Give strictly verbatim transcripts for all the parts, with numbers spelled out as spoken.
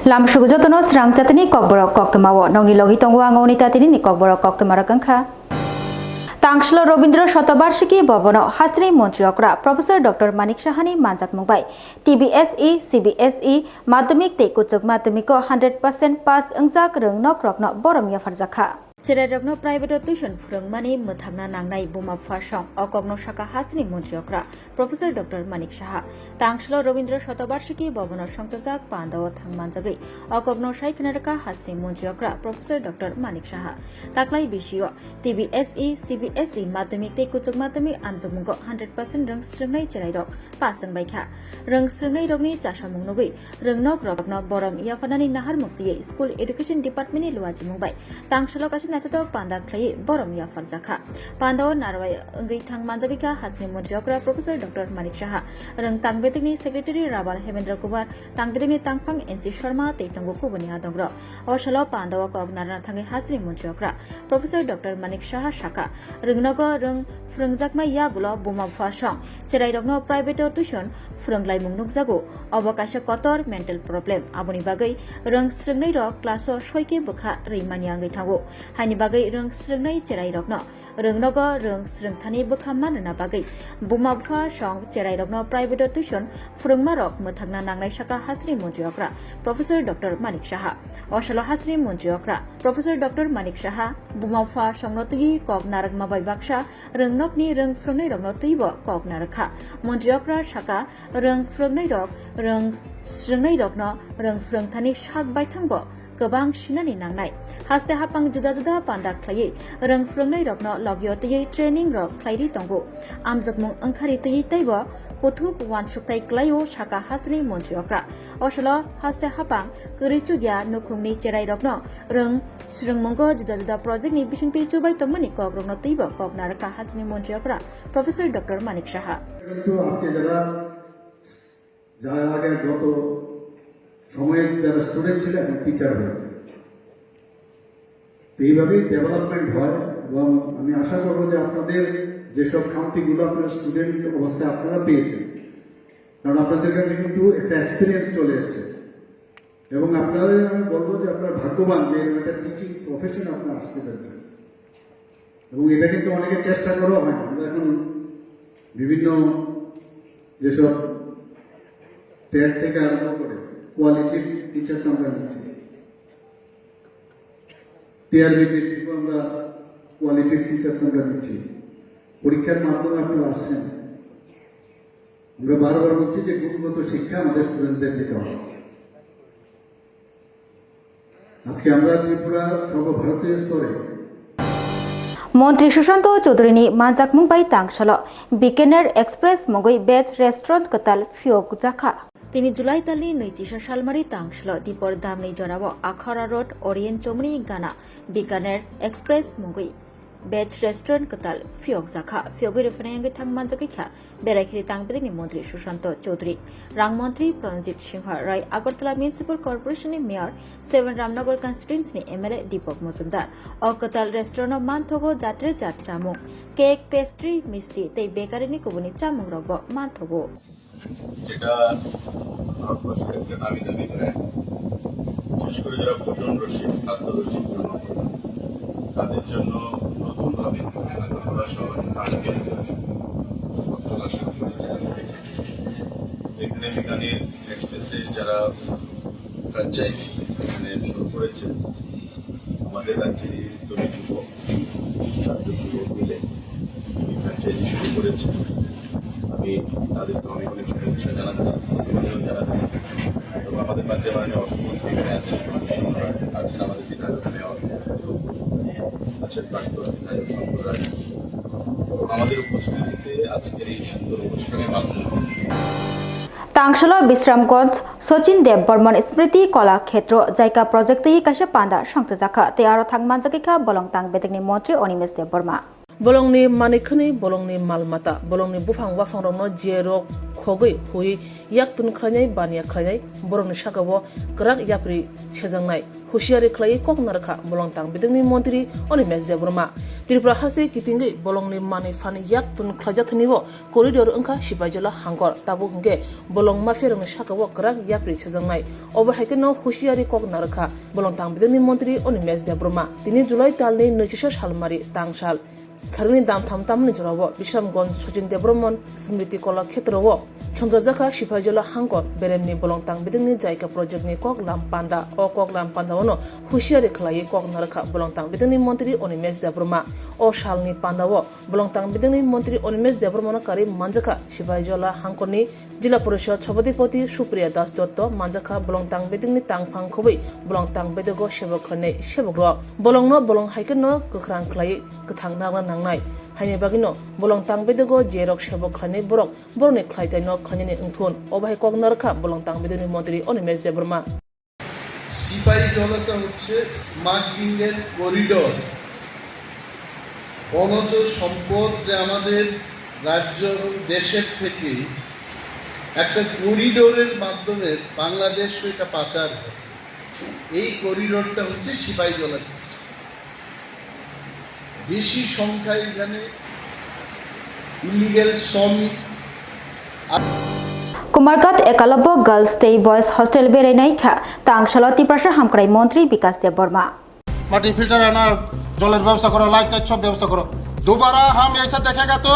Lamsugo jotono srang chatini kokborok koktwmao nongni logi tongo ang Onita tinini kokborok koktwma rok wngkha. Tangsalo Robindra Shatabarshiki Bhabono hasteni montri okra Professor Doctor Manik Sahani manjakmung bai T B S E, C B S E, madhyamik tei kuchuk madhyamiko hundred percent pass wngjak rwngnok rokno borom yapharjakha. Cherairokno private-o tuition phwrwngmani mwthangna nangnai buma bupha song o kokno sakha hasteni montri okra Professor Doctor Manik Saha. Tangsalo Robindra Shatabarshiki Bhabono songchajak pandao thang manjagwi o kokno sai khna rwkha hasteni montri okra Professor Doctor Manik Saha. Taklai bisio T B S E, C B S E madhyamik tei kuchuk madhyamik amjokmungo hundred percent rwng srwngnai cherairok pass wngbaikha. Rwng srwngnairokni chasamung nugwi rwngnok rokno borom yapharnani naharmuk twiwi School Education Department ni luachimung bai tangsalo kaisa naithotok panda khlaiwi borom yapharjakha. Pandao narwai wngwi thang manjagwikha hasteni montri okra Professor Doctor Manik Saha, rwng tangbetekni Secretary Rabal Hemendra Kumar, tangbetekni tangphang N C Sharma tei tongo kubuni adongrok. O salo pandao kok narwna thangwi hasteni montri okra Professor Doctor Manik Saha sakha, rwngnogo rwng phwrwngjakma yagulo buma bupha song cherairokno private-o tuition phwrwnglaimung nukjago. Obo kaisa kotor mental problem. Aboni bagwi rwng srwngnairok class-o soike bwkha rwi manya wngwi thango. Haini bagwi rwng srwngnai cherairokno rwngnogo rwng srwngthani bwkha manrwna bagwi buma bupha song cherairokno private-o tuition phwrwngmarok mwthangna nangnai sakha hasteni montri okra Professor Doctor Manik Saha. O salo hasteni montri okra Professor Doctor Manik Saha buma bupha songno twiwi kok narwkma bai baksa rwngnokni rwng phwrwngnairokno twibo kok narwkha. Montri okra sakha, rwng phwrwngnairok rwng srwngnairokno rwng phwrwngthani sak baithangbo kwbang sinani nangnai. Haste haphang juda juda panda khlaiwi rwng phwrwngnairokno logio twiwi training rok khlairi tongo. Amjokmung wngkhari twiwi teibo kuthuk uansukthai klaio sakha hasteni montri okra. O salo haste haphang kwrwi chukya nukhungni cherairokno rwng srwngmungo juda juda project ni bisingtwi chubai tongmani kokrokno twibo kok narwkha hasteni montri okra Professor Doctor Manik Saha. কিন্তু আজকে যারা, যারা আগে গত সময়ে যারা স্টুডেন্ট ছিল, এখন টিচার হয়েছে। তো এইভাবেই ডেভেলপমেন্ট হয়। এবং আমি আশা করবো যে আপনাদের যেসব খামতিগুলো আপনারা স্টুডেন্ট অবস্থায় আপনারা পেয়েছেন, কারণ আপনাদের কাছে কিন্তু একটা এক্সপিরিয়েন্স চলে এসেছে, এবং আপনারাই, আমি বলবো যে আপনারা ভাগ্যবান যে এরকম একটা টিচিং প্রফেশন আপনারা আসতে পেরেছেন। এবং এটা কিন্তু অনেকে চেষ্টা করেও হয় না। আমরা এখন বিভিন্ন যেসব টেট থেকে আরম্ভ করে কোয়ালিটির টিচার্স আমরা নিচ্ছি, টিআরবিটি থেকেও আমরা কোয়ালিটির টিচার্স আমরা নিচ্ছি। পরীক্ষার মাধ্যমে আপনারা আসছেন। আমরা বারবার বলছি যে গুণগত শিক্ষা আমাদের স্টুডেন্টদের দিতে হবে। আজকে আমরা ত্রিপুরা সর্বভারতীয় স্তরে Montri Sushanta Chowdhury ni manjakmung bai tangsalo Bikaner Express mungwi veg restaurant kwtal phiyokjakha. Tini July talni nui chisa salmari tangsalo dipor damni jorao Akhara Road, Orient Chomni Gana Bikaner Express mungwi veg restaurant kwtal phiyokjakha. Phiyogwi rwphani wngwi thang manjagwi kha Berai khiri tang bedekni montri Sushanta Chowdhury, rang montri Pranjit Singha Rai, Agartala Municipal Corporation ni Mayor, Seven Ramnagar Constituency ni M L A Deepak Majumdar. O kwtal restaurant o manthogo jatre jat chamung, cake, pastry, misti tei bakery ni kubuni chamung rokbo manthogo. যেটা ভারতবর্ষের একটা নামি দামি ব্র্যান্ড, বিশেষ করে যারা ভোজন রসিক, খাদ্য রসিক জনগণ, তাদের জন্য নতুনভাবে একটা করা সহ আজকে চলা শুরু করেছে আজ থেকে। এখানে বিকানের এক্সপ্রেসে যারা ফ্র্যাঞ্চাইজি এখানে শুরু করেছে, আমাদের রাজ্যেরই তরুণ যুবক, ছাত্র যুবক মিলে এই ফ্র্যাঞ্চাইজি শুরু করেছে। আমি তাদেরকে অনেক অনেক শুভেচ্ছা জানাচ্ছি, অভিনন্দন জানাচ্ছি। এবং আমাদের মাঝে মাননীয় অর্থমন্ত্রী এখানে আছেন, আছেন আমাদের বিধায়ক মেয়র, আছেন প্রাক্তন বিধায়ক শঙ্কর রায়। এবং আমাদের উপস্থিতিতে আজকের এই সুন্দর অনুষ্ঠানের মাধ্যমে Tangsalo Bisramganj Sachin Debbarman Smriti Kola Khetro Jaika Project twi kaisa panda songchajakha tei aro thang manjagwi kha bolong tang bedekni montri Animesh Debbarma. Bolongni manwi khwnwi, bolongni mal mata, bolongni buphang waphangrokno je rok khogwi huiwi yak tun khlainai, baniya khlainai, borokni sakao kwrak yapri sejaknai, husiari khlaiwi kok narwkha bolong tang bidingni montri Animesh Debbarma. Tripura haste kitingwi bolongni manwi phanwi yak tun khlaijakthani o corridor wngkha Sipaijala hangkor, tabuk hwnkhe bolong mafiarokni sakao kwrak yapri sejaknai. Obo hai kheno husiari kok narwkha bolong tang bidingni montri Animesh Debbarma. Tini July talni nwichisa salmari tangsal. Sarikni dam tham tamni jorao Bisramganj Sachin Debbarman Smriti Kola Khetrao khemjajakha Sipaijala hangkor beremni bolong tang bidingni jaika projectni koklam panda. O koklam pandaono husiari khlaiwi kok narwkha bolong tang bidingni montri Animesh Debbarma. O salni pandao bolong tang bidingni montri Animesh Debbarmano karwi manjakha Sipaijala hangkorni Jila Porishod Sabhapati Supriya Das Dotto manjakha bolong tang bedekni tangphang khobwi bolong tang bedego sebok khlainai sebok rok. Bolongno bolong hai kheno kwkhrang khlaiwi kwthang nagna nangnai. Haini bagwino bolong tang bedego je rok sebok khlainai borok borokni khlaitaino khlainani wngthun. Obo hai kok narwkha bolong tang bedekni montri Animesh Debbarma. সিপাহী জলাটা হচ্ছে স্মাগলিং এর করিডোর। বনজ সম্পদ যে আমাদের রাজ্য এবং দেশের থেকে একটা করিডোরের মাধ্যমে বাংলাদেশ এটা পাচার হয়, এই করিডোরটা হচ্ছে সিপাহী জলা। বেশি সংখ্যায় এখানে ইলিগাল শ্রমিক। Kumarghat Ekalabya Girls tei Boys Hostel berai nai kha tangsalo Tiprasa hamkrai montri Bikas Debbarma. মাটি ফিল্টার আনার, জলের ব্যবস্থা করো, লাইট টাইট সব ব্যবস্থা করো। दोबारा हम ऐसा देखेगा तो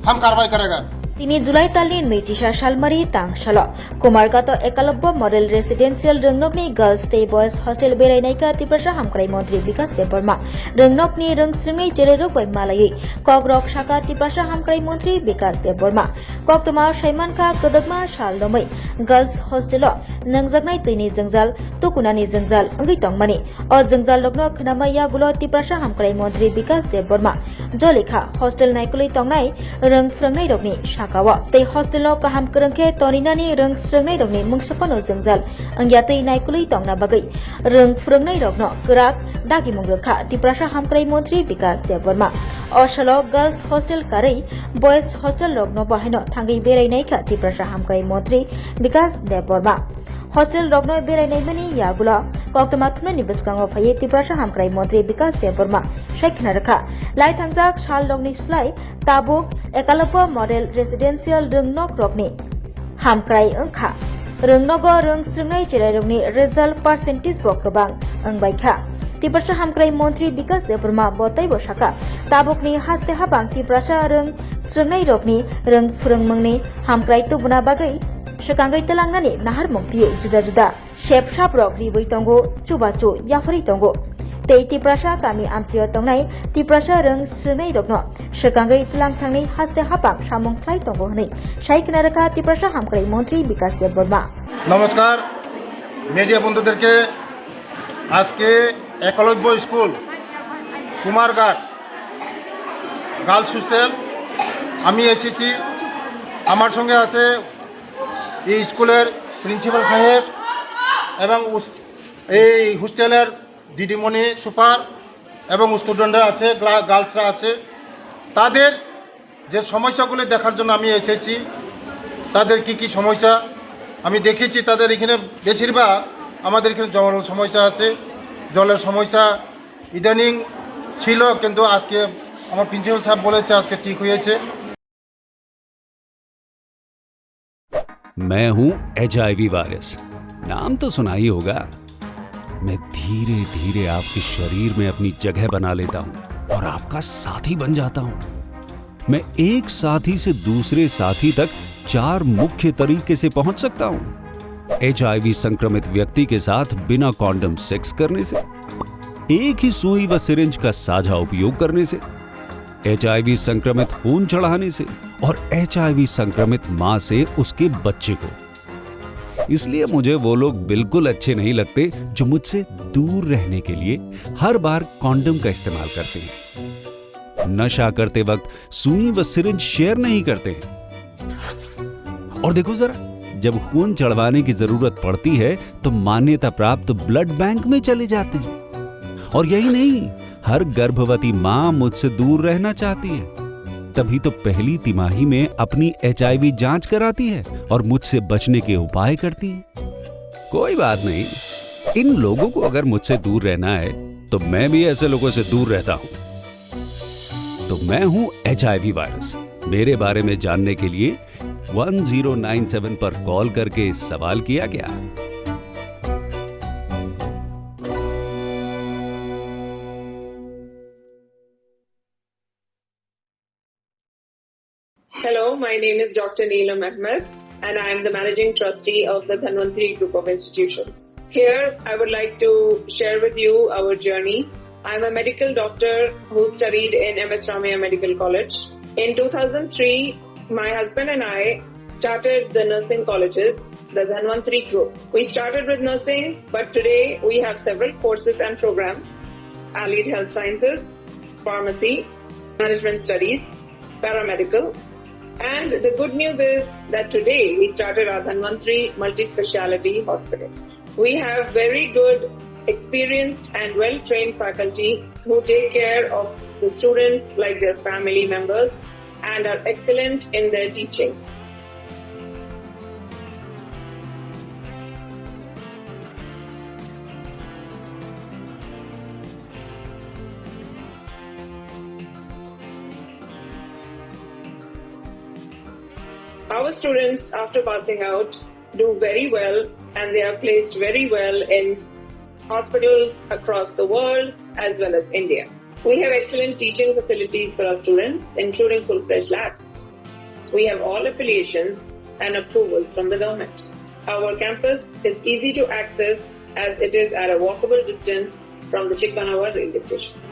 हम कार्रवाई करेगा। Tini July talni nwichisa salmari tangsalo Kumarghat Ekalabya Model Residential Rwngnokni Girls tei Boys Hostel berai nai kha Tiprasa hamkrai montri Bikas Debbarma. Rwngnokni rwng srwngwi cherairok bai malaiwi kokrok sakha Tiprasa hamkrai montri Bikas Debbarma. Koktwma saimankha kwdwkma sal romwi Girls Hostel o nangjaknai twini jwngjal, tukunani jwngjal wngwi tongmani. O jwngjalrokno khwnama yagulo Tiprasa hamkrai montri Bikas Debbarma jolikha hostel naikolwi tongnai rwng phrwngnairokni sakao tei hostel-o kaham kwrwng khe toninani rwng srwngnairokni mungsa phano jwngjal wngya twi naikolwi tongna bagwi rwng phrwngnairokno kwrak dagimung rwkha Tiprasa hamkrai montri Bikas Debbarma. O salo girls hostel karwi boys hostel rokno bo haino thangwi berai nai kha Tiprasa hamkrai montri Bikas Debbarma. Hostel rokno berai naimani yagulo koktwma thumnani bwskango phaiwi Tiprasa hamkrai montri Bikas Debbarma sai khna rwkha. Lai thangjak sal rokni slai tabuk Ekalabya Model Residential rwngnok rokni hamkrai wngkha. Rwngnogo rwng srwngnai cherairokni result percentage bo kwbang wngbaikha. Tiprasa hamkrai montri Bikas Debbarma bo teibo sakha, tabukni haste habang Tiprasa rwng srwngnairokni rwng phrwngmungni hamkrai tubuna bagwi swkangwi twlangnani naharmung twiwi juda juda sep saprok riwi tongo, chubachu yapharwi tongo. Tei Tiprasa kami amchio tongnai Tiprasa rwng srwngnairokno swkangwi twlang thangni haste hapang samung khlai tongo hwnwi sai khna rwkha Tiprasa hamkrai montri Bikas Debbarma. নমস্কার মিডিয়া বন্ধুদেরকে। আজকে একলব্য স্কুল Kumarghat girls hostel আমি এসেছি। আমার সঙ্গে আছে এই স্কুলের প্রিন্সিপাল সাহেব এবং উস-, এই হোস্টেলের দিদিমণি সুপার এবং স্টুডেন্টরা আছে, গ্লা-, গার্লসরা আছে। তাদের যে সমস্যাগুলি দেখার জন্য আমি এসেছি, তাদের কি কি সমস্যা আমি দেখেছি, তাদের এখানে বেশিরভাগ আমাদের এখানে জলের সমস্যা আছে। জলের সমস্যা ইদানিং ছিল, কিন্তু আজকে আমার প্রিন্সিপাল সাহেব বলেছে আজকে ঠিক হয়েছে। मैं हूं एचआईवी वायरस। नाम तो सुना ही होगा। मैं धीरे धीरे आपके शरीर में अपनी जगह बना लेता हूं और आपका साथी बन जाता हूं। मैं एक साथी से दूसरे साथी तक चार मुख्य तरीके से पहुंच सकता हूं। एचआईवी संक्रमित व्यक्ति के साथ बिना कॉन्डम सेक्स करने से, एक ही सुई व सिरिंज का साझा उपयोग करने से, एचआईवी संक्रमित खून चढ़ाने से और एचआईवी संक्रमित मां से उसके बच्चे को। इसलिए मुझे वो लोग बिल्कुल अच्छे नहीं लगते जो मुझसे दूर रहने के लिए हर बार कॉन्डम का इस्तेमाल करते हैं। नशा करते वक्त सुई व सिरिंज शेयर नहीं करते हैं। और देखो जरा, जब खून चढ़वाने की जरूरत पड़ती है तो मान्यता प्राप्त ब्लड बैंक में चले जाते हैं। और यही नहीं, हर गर्भवती माँ मुझसे दूर रहना चाहती है, तभी तो पहली तिमाही में अपनी एचआईवी जांच कराती है और मुझसे बचने के उपाय करती है। कोई बात नहीं, इन लोगों को अगर मुझसे दूर रहना है, तो मैं भी ऐसे लोगों से दूर रहता हूँ। तो मैं हूँ एचआईवी वायरस। मेरे बारे में जानने के लिए वन ज़ीरो नाइन सेवन पर कॉल करके सवाल किया क्या? Hello, my name is Doctor Neelam Ahmed, and I am the Managing Trustee of the Dhanvantri Group of Institutions. Here, I would like to share with you our journey. I'm a medical doctor who studied in M S Ramaiah Medical College. In two thousand three, my husband and I started the nursing colleges, the Dhanvantri Group. We started with nursing, but today we have several courses and programs: Allied Health Sciences, Pharmacy, Management Studies, Paramedical. And the good news is that today we started our Dhanvantri Multi-Speciality Hospital. We have very good, experienced and well-trained faculty who take care of the students like their family members and are excellent in their teaching. Our students, after passing out, do very well and they are placed very well in hospitals across the world as well as India. We have excellent teaching facilities for our students, including full-fledged labs. We have all affiliations and approvals from the government. Our campus is easy to access as it is at a walkable distance from the Chikbanawa railway station.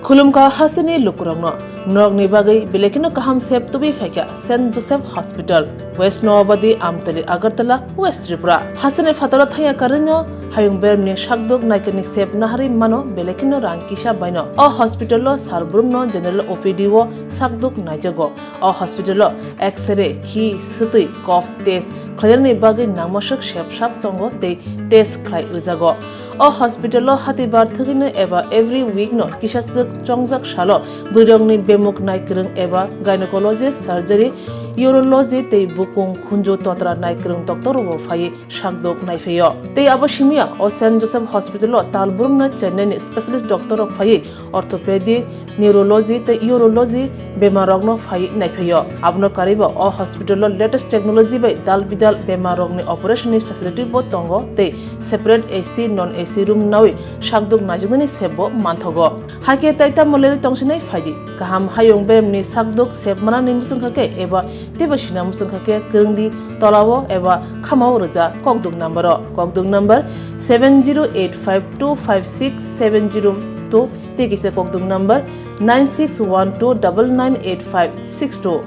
Khulumkha hasteni lukurokno, norokni bagwi belai kheno kaham sep tubui phaikha Saint Joseph Hospital, West Noabadi, Amtali, Agartala, West Tripura. Hasteni phataro thangya karwino hayung beremni sakduk naikani sep naharwi mano belai kheno rang kisa baino. O hospital-o sar brumno general O P D-o sakduk naijago. O hospital-o X-ray, khi, swtwi, cough test khlainani bagwi nangmaswk sep sap tongo tei test khlai rwjago. O hospital-o hatibar thwgwino eba every week-no kisa swk chongjak salo bwrwirokni bemuk naikwrwng eba gynecology, surgery, urology tei bukung khunju totra naikwrwng doctor-rokbo phaiwi sakduk naiphaio. Tei abo simiya o Saint Joseph Hospital-o tal brumno Chennai-ni specialist doctor-rok phaiwi orthopedic, neurology tei urology bemarrokno phaiwi naiphaio. Abono karwibo o hospital-o latest technology bai dal bidal bemarrokni operation-ni facility-bo tongo tei separate A C, non A C room nawi sakduk naijaknani sep-bo manthogo. Hakhe tai tamo lerwi tongsinai phaidi. Kaham hayung beremni sakduk sep manani muchungkha khe eba teibo sina muchungkha khe kwrwngdi tolao eba khamao rwja kokduk number-o. Kokduk number seven zero eight five two five six seven zero two tei kisa kokduk number nine six one two double nine eight five six two.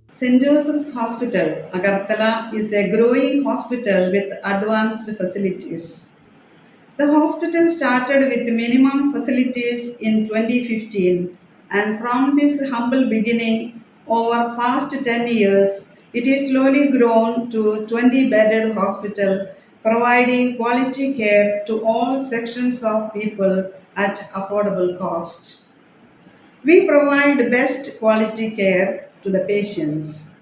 Saint Joseph's Hospital, Agartala is a growing hospital with advanced facilities. The hospital started with minimum facilities in twenty fifteen, and from this humble beginning, over past ten years, it is slowly grown to twenty bedded hospital, providing quality care to all sections of people at affordable cost. We provide best quality care to the patients.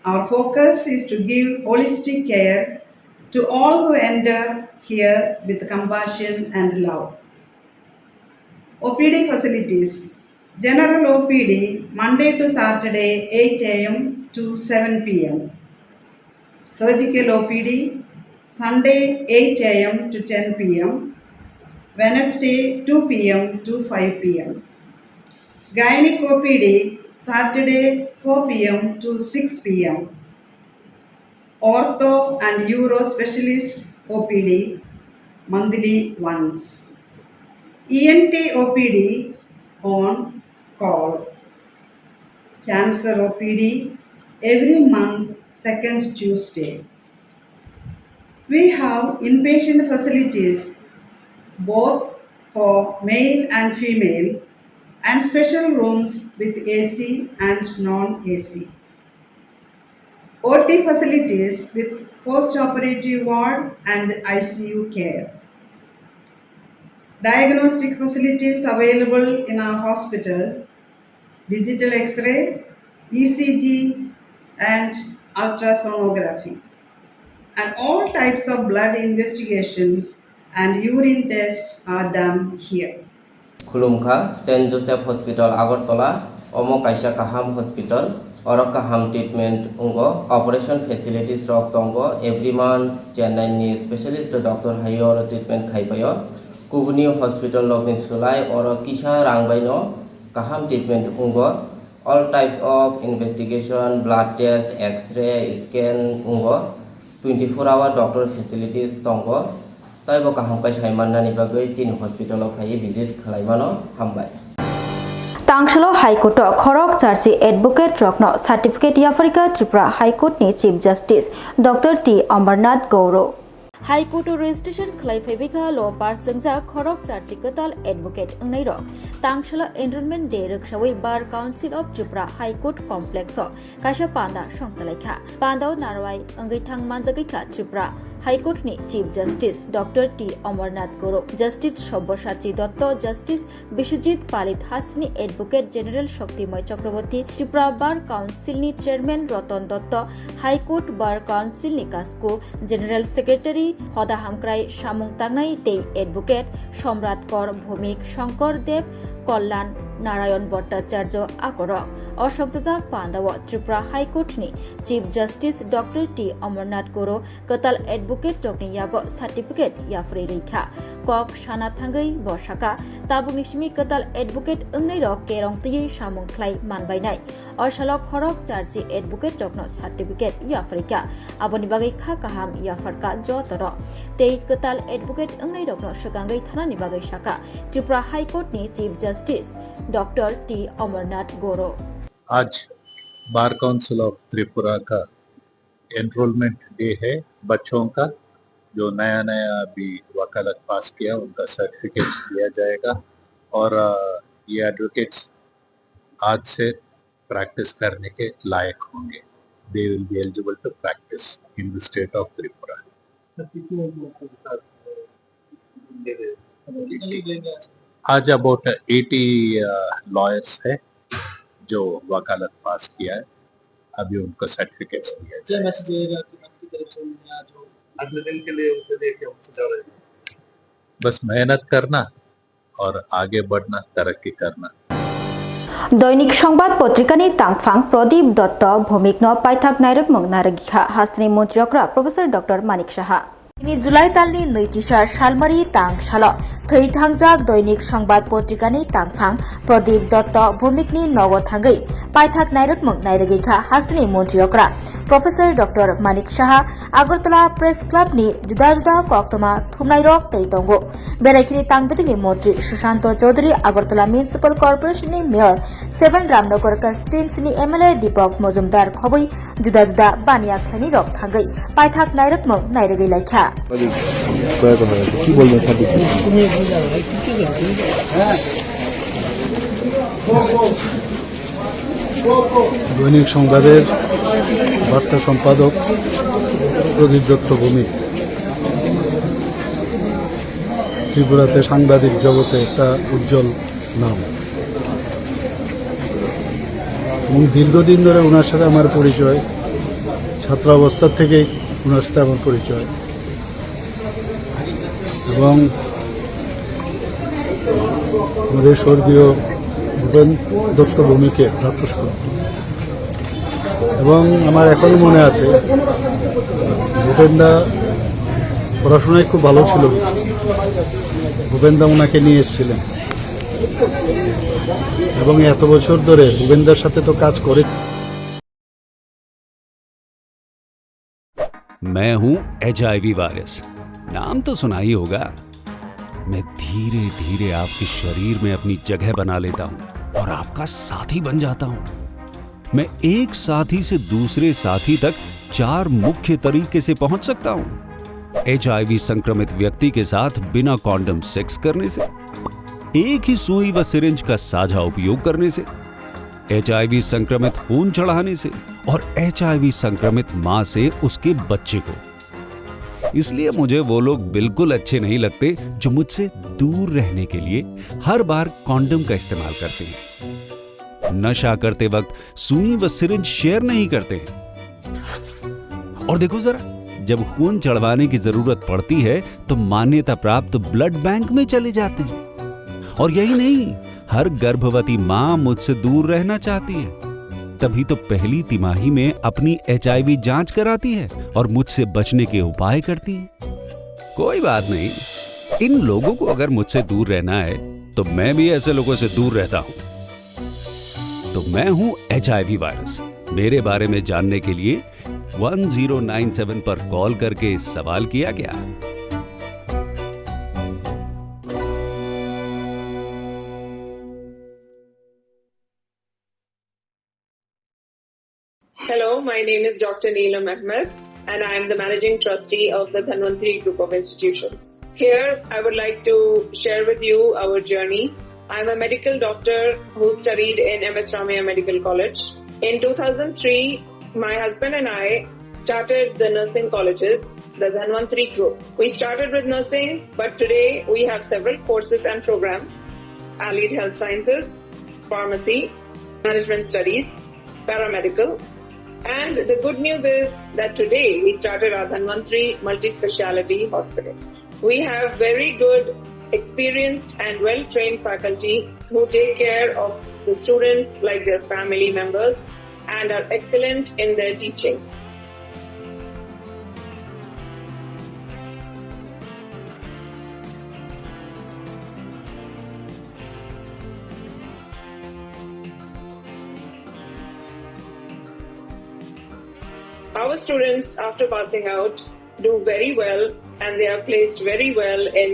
Our focus is to give holistic care to all who enter care with compassion and love. O P D facilities. General O P D, Monday to Saturday, eight A M to seven P M. Surgical O P D, Sunday, eight A M to ten P M, Wednesday, two P M to five P M. Gynec O P D, Saturday, four P M to six P M. Ortho and Uro Specialist O P D, monthly once. E N T O P D on call. Cancer O P D every month, second Tuesday. We have inpatient facilities both for male and female and special rooms with A C and non-A C. O T facilities with post-operative ward and I C U care. Diagnostic facilities available in our hospital, digital X-ray, E C G, and ultrasonography. And all types of blood investigations and urine tests are done here. Khulumkha, Saint Joseph Hospital, Agartala, omo kaisa kaham hospital, oro kaham treatment wngo, operation facilities rok tongo, every month Chennai ni specialist doctor hai oro treatment khai paio, kubuni hospital rok ni swlai oro kisa rang bai no kaham treatment wngo, all types of investigation, blood test, X-ray, scan wngo, twenty four hour doctor facilities tongo. Taibo kaham khe sai mannani bagwi chini hospital o phaiwi visit khlai mano. Hambai. Tangsalo High Court o khorok charchi advocate rokno certificate yapharikha Tripura High Court ni Chief Justice Doctor T Amarnath Gauro. High Court o registration khlai phaibaikha lo bar swngjak khorok charchi kwtal advocate wngnai rok. Tangsalo Enrollment Day rwksawi Bar Council of Tripura High Court Complex o kaisa panda songchalaikha. Pandao narwai wngwi thang manjagwikha Tripura High Court ni Chief Justice Doctor T Amarnath Gauro, Justice Sabyasachi Dutta, Justice Biswajit Palit hasteni Advocate General Shaktimay Chakraborty, Tripura Bar Council ni Chairman Ratan Dutta, High Court Bar Council ni kasku General Secretary Hoda Hamkrai samung tangnai tei Advocate Somrat Kor, Bhumik Shankar Deb, Kalyan Narayan Bhattacharya akorok. O sokjajak pandao Tripura High Court ni Chief Justice Doctor T Amarnath Gauro kwtal advocate rokni yago certificate yapharwi rwikha. Kok sana thangwi bo sakha, tabukni simi kwtal advocate wngnai rok kerong twiwi samung khlai manbainai. O salo khorok charchi advocate rokno certificate yapharikha. Aboni bagwi kha kaham yapharkha jotono. Tei kwtal advocate wngnai rokno swkangwi thanani bagwi sakha Tripura High Court ni Chief Justice Doctor T Amarnath Gauro. आज bar council of Tripura का enrolment day है बच्चों का। जो नया नया अभी वकालत पास किया उनका सर्टिफिकेट्स दिया जाएगा और ये एडवोकेट्स आज से प्रैक्टिस करने के लायक होंगे। They will be eligible to practice in the state of Tripura. आज अबाउट एटी लॉयर्स है जो वकालत पास किया है। अभी उनको सर्टिफिकेट्स दिया जाए। क्या मैसेज रहेगा कि आपकी तरफ से उन्हें आज वो अगले दिन के लिए उनके लिए क्या मैसेज आ रहा है? बस मेहनत करना और आगे बढ़ना, तरक्की करना। Doinik Songbad potrikani tangphang Pradip Dotto Bhumikno paithak nairwkmung narwgikha hasteni montri okra Professor Doctor Manik Saha. Tini July talni nwichisa salmari tang salo thwi thangjak Doinik Songbad potrikani tangphang Pradip Dotto Bhumikni nogo thangwi paithak nairwkmung nairwgikha hasteni montri okra Professor Doctor Manik Saha Agartala Press Club ni juda juda koktwma thumnairok tei tongo. Belai khini tang bwtwini montri Sushanto Chaudhary Agartala Municipal Corporation ni Mayor, seven Ramnagar Constituency ni M L A Deepak Majumdar khobwi juda juda baniya khlainai rok thangwi paithak nairwkmung nairwgwi laikha. দৈনিক সংবাদের বার্তা সম্পাদক প্রদীপ দত্ত ভৌমিক ত্রিপুরাতে সাংবাদিক জগতে একটা উজ্জ্বল নাম এবং দীর্ঘদিন ধরে ওনার সাথে আমার পরিচয়, ছাত্রাবস্থা থেকেই ওনার সাথে আমার পরিচয়। এবং আমাদের স্বর্গীয় ভূপেন দত্ত ভৌমিকের প্রাতঃস্মরণ। এবং আমার এখনো মনে আছে, ভূপেনদা পড়াশোনায় খুব ভালো ছিল। ভূপেনদা ওনাকে নিয়ে এসেছিলেন। এবং এত বছর ধরে ভূপেনদার সাথে তো কাজ করে। मैं हूं एच आई वी वायरस। नाम तो सुना ही होगा। मैं धीरे धीरे आपके शरीर में अपनी जगह बना लेता हूं और आपका साथी बन जाता हूं। मैं एक साथी से दूसरे साथी तक चार मुख्य तरीके से पहुंच सकता हूं। एच आई वी संक्रमित व्यक्ति के साथ बिना कॉन्डम सेक्स करने से, एक ही सुई व सिरिंज का साझा उपयोग करने से, एच आई वी संक्रमित खून चढ़ाने से और एच आई वी संक्रमित मां से उसके बच्चे को। इसलिए मुझे वो लोग बिल्कुल अच्छे नहीं लगते जो मुझसे दूर रहने के लिए हर बार कॉन्डम का इस्तेमाल करते हैं, नशा करते वक्त सुई व सिरिंज शेयर नहीं करते हैं। और देखो जरा, जब खून चढ़वाने की जरूरत पड़ती है तो मान्यता प्राप्त ब्लड बैंक में चले जाते हैं। और यही नहीं, हर गर्भवती मां मुझसे दूर रहना चाहती है, तभी तो पहली तिमाही में अपनी एच आई वी जांच कराती है और मुझसे बचने के उपाय करती है। कोई बात नहीं, इन लोगों को अगर मुझसे दूर रहना है तो मैं भी ऐसे लोगों से दूर रहता हूं। तो मैं हूं एच आई वी वायरस। मेरे बारे में जानने के लिए वन ज़ीरो नाइन सेवन पर कॉल करके सवाल किया क्या? Hello, my name is Doctor Neelam Ahmed, and I am the Managing Trustee of the Dhanvantri Group of Institutions. Here, I would like to share with you our journey. I'm a medical doctor who studied in M S Ramaiah Medical College. In two thousand three, my husband and I started the nursing colleges, the Dhanvantri Group. We started with nursing, but today we have several courses and programs: Allied Health Sciences, Pharmacy, Management Studies, Paramedical. And the good news is that today we started our Dhanvantri Multi-Speciality Hospital. We have very good, experienced and well-trained faculty who take care of the students like their family members and are excellent in their teaching. Our students, after passing out, do very well and they are placed very well in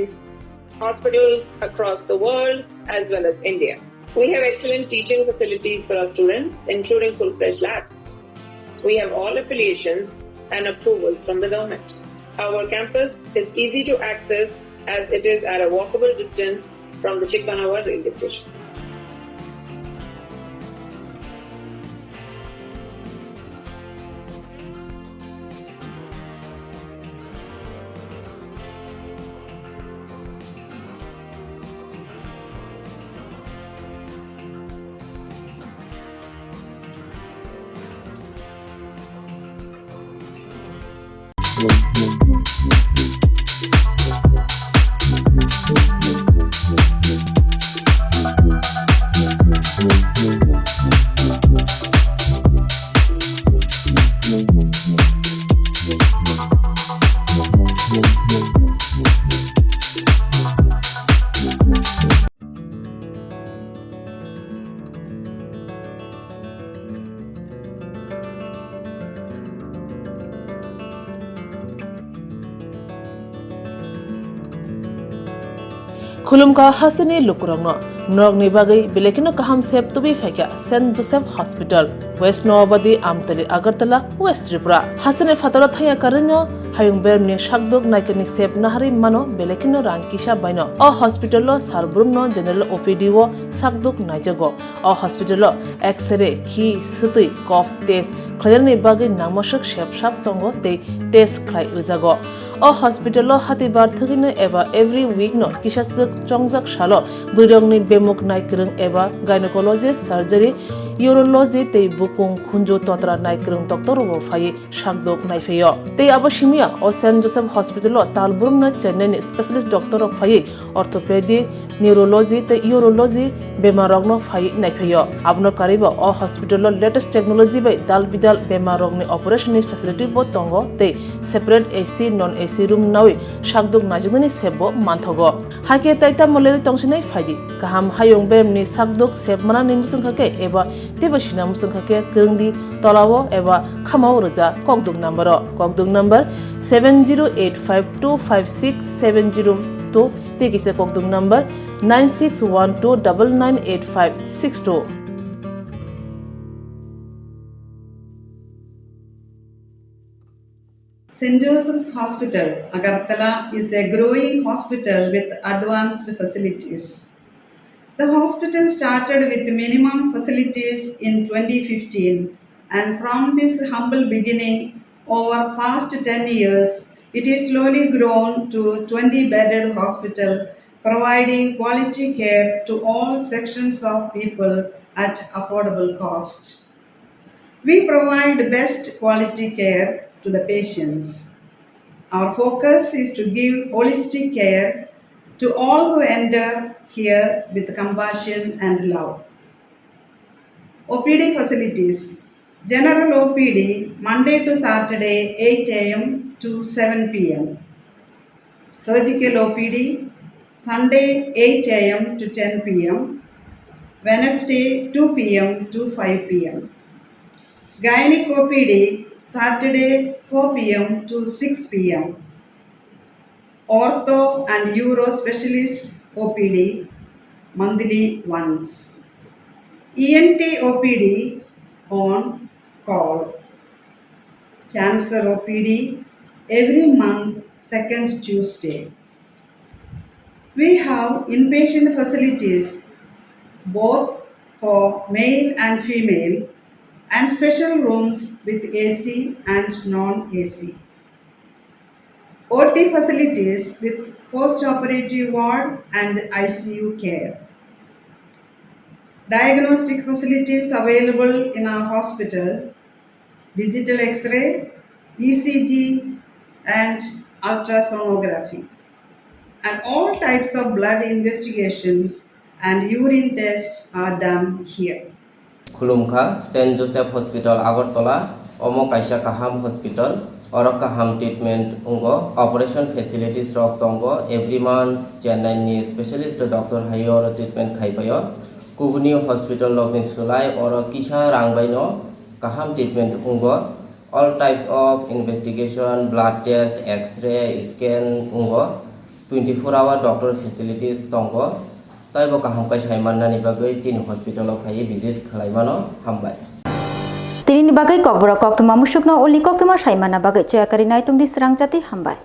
hospitals across the world as well as India. We have excellent teaching facilities for our students, including full-fledged labs. We have all affiliations and approvals from the government. Our campus is easy to access as it is at a walkable distance from the Chikmanawa railway station. Khulumkha hasteni lukurokno, norokni bagwi belekheno kaham sep tubui phaikha Saint Joseph Hospital, West Noabadi, Amtali, Agartala, West Tripura. Hasteni phataro thangya karwino hayung bermni sakduk naikani sep naharwi mano belekheno rang kisa baino. O hospital-o sar brumno general O P D-o sakduk naijago. O hospital-o X-ray, khi, swtwi, cough test khlainani bagwi nangmaswk sep sap tongo tei test khlai rwjago. O hospital-o hatibar thwgwino eba every week-no kisaswk chongjak salo bwrwirokni bemuk nai kwrwng eba gynecologist surgery Urology tei bukung khunju totra naikwrwng doctor rokbo phaiwi sakdok naiphaio. Tei abo simiya o Saint Joseph Hospital o talbrumno Chennai ni specialist doctor rok phaiwi orthopedic, neurology tei urology bemar rokno phaiwi naiphaio. Abono karwibo o hospital o latest technology bai dal bidal bemar rokni operation ni facility bo tongo tei separate A C, non A C room nawi sakdok naijaknani sep bo manthogo. Hakhe tai tamo lerwi tongsinai phaidi. Kaham hayung beremni sakdok sep manani mwswngkha khe eba teibo sina mwswngkha khe kwrwngdi tolao eba khamao rwja kokdok number o. Kokdok number seven zero eight five two five six seven zero two tei kisa kokdok number nine six one two double nine eight five six two. Saint Joseph's Hospital, Agartala is a growing hospital with advanced facilities. The hospital started with minimum facilities in twenty fifteen, and from this humble beginning, over past ten years, it is slowly grown to twenty bedded hospital, providing quality care to all sections of people at affordable cost. We provide best quality care to the patients. Our focus is to give holistic care to all who enter here with compassion and love. O P D facilities. General O P D, Monday to Saturday, eight A M to seven P M. Surgical O P D, Sunday, eight A M to ten P M, Wednesday, two P M to five P M. Gynec O P D, Saturday, four P M to six P M. Ortho and Uro Specialist O P D, monthly once. E N T O P D on call. Cancer O P D every month, second Tuesday. We have inpatient facilities both for male and female and special rooms with A C and non-A C. O T facilities with post-operative ward and I C U care. Diagnostic facilities available in our hospital, digital X-ray, E C G, and ultrasonography. And all types of blood investigations and urine tests are done here. Khulumkha, Saint Joseph Hospital, Agartala, omo kaisa kaham hospital. Oro kaham treatment wngo, operation facilities rok tongo, every month Chennai ni specialist doctor hai oro treatment khai paio. Kubuni hospital rokni swlai oro kisa rang baino kaham treatment wngo. All types of investigation, blood test, X-ray, scan wngo. Twenty-four hour doctor facilities tongo. Taibo kaham khe sai mannani bagwi chini hospital o phaiwi visit khlai mano. Hambai. Tinini bagwi kokborok koktwma musukno ulni koktwma sai manna bagwi choyakari naitung di srang jati. Hambai.